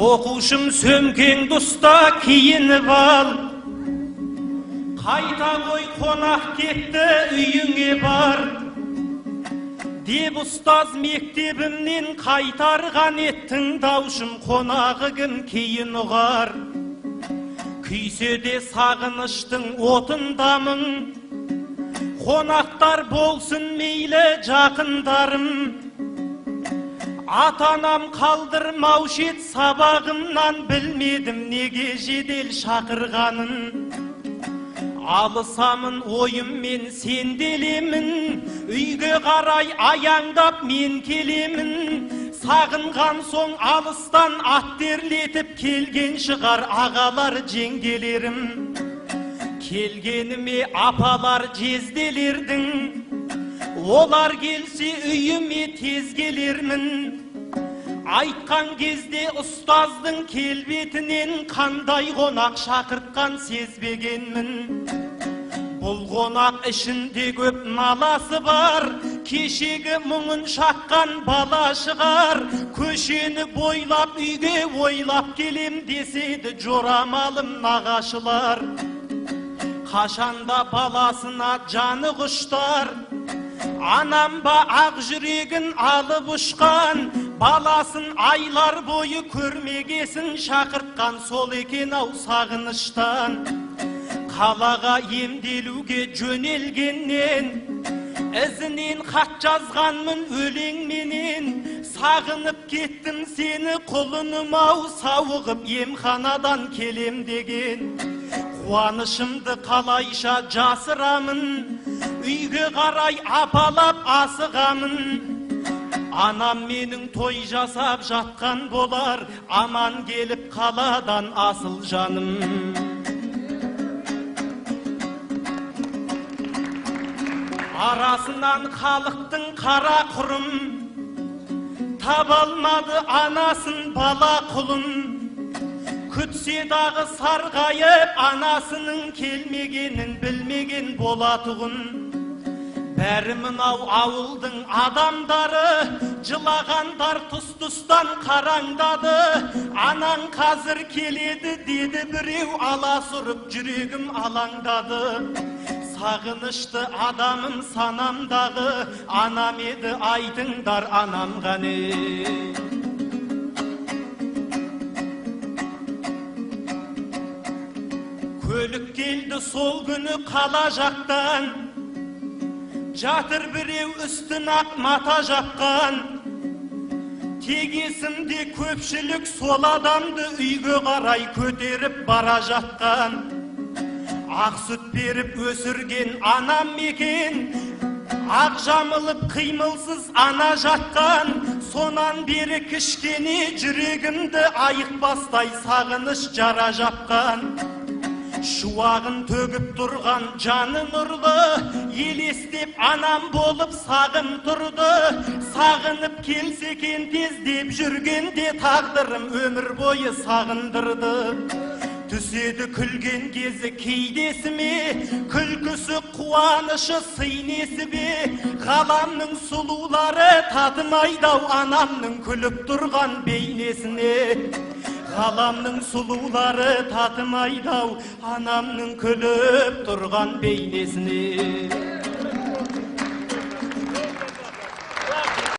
Оқушым, сөмкеңді ұста, киініп ал. Қайта қой, қонақ кетті, үйіңе бар. Деп ұстаз мектебімнен қайтарған ет, тыңдаушым, қонағы кім кейін ұғар. Күйсе де сағыныштың отындамын, қонақтар болсын мейлі жақындарым. Ата-анам қалдырмаушы ед сабағымнан, білмедім неге жедел шақырғанын. Алысамын ойыммен сенделемін, үйге қарай аяңдап мен келемін. Сағынған соң алыстан ат терлетіп келген шығар ағалар, жеңгелерім. Келгеніме апалар, жезделердің, олар келсе үйіме тез келермін. Айтқан кезде ұстаздың келбетінен қандай қонақ шақыртқан сезбегенмін. Бұл қонақ ішінде көп наласы бар, кешегі мұңын шаққан бала шығар. Көшені бойлап үйге ойлап келем деседі жорамалым нағашылар. Қашанда баласына жаны құштар, анам ба ақ жүрегін алып ұшқан, баласын айлар бойы көрмегесін шақыртқан сол екен ау сағыныштан. Қалаға емделуге жөнелгеннен, ізінен хат жазғанмын өлеңменен. Сағынып кеттім сені құлыным ау, сауығып емханадан келем деген. Қуанышымды қалайша жасырамын, үйге қарай апалап асығамын. Анам менің той жасап жатқан болар, аман келіп қаладан асыл жаным. Арасынан халықтың қара құрым, таба алмады анасын бала құлым. Күтсе дағы сарғайып анасының келмегенін білмеген болатұғын. Бәрі мынау ауылдың адамдары, жылағандар тұс-тұстан қараңдады. Анаң қазір келеді деді біреу, аласұрып жүрегім алаңдады. Сағынышты адамым санамдағы, анам еді айтыңдар анам қане. Көлік келді сол күні қала жақтан, жатыр біреу үстін ақ мата жапқан. Тек есімде көпшілік сол адамды үйге қарай көтеріп бара жатқан. Ақ сүт беріп өсірген анам екен, ақ жамылып қимылсыз ана жатқан. Сонан бері кішкене жүрегімді айықпастай сағыныш жара жапқан. Шуағын төгіп тұрған жаны нұрлы, елестеп анам болып сағым тұрды. Сағынып келсе екен тез деп жүргенде тағдырым өмір бойы сағындырды. Түседі күлген кезі кейдесіме, күлкісі қуанышы сый несібе. Ғаламның сұлулары татымайды ау анамның күліп тұрған бейнесіне. Ғаламның сұлулары татымайды ау анамның күліп тұрған бейнесіне.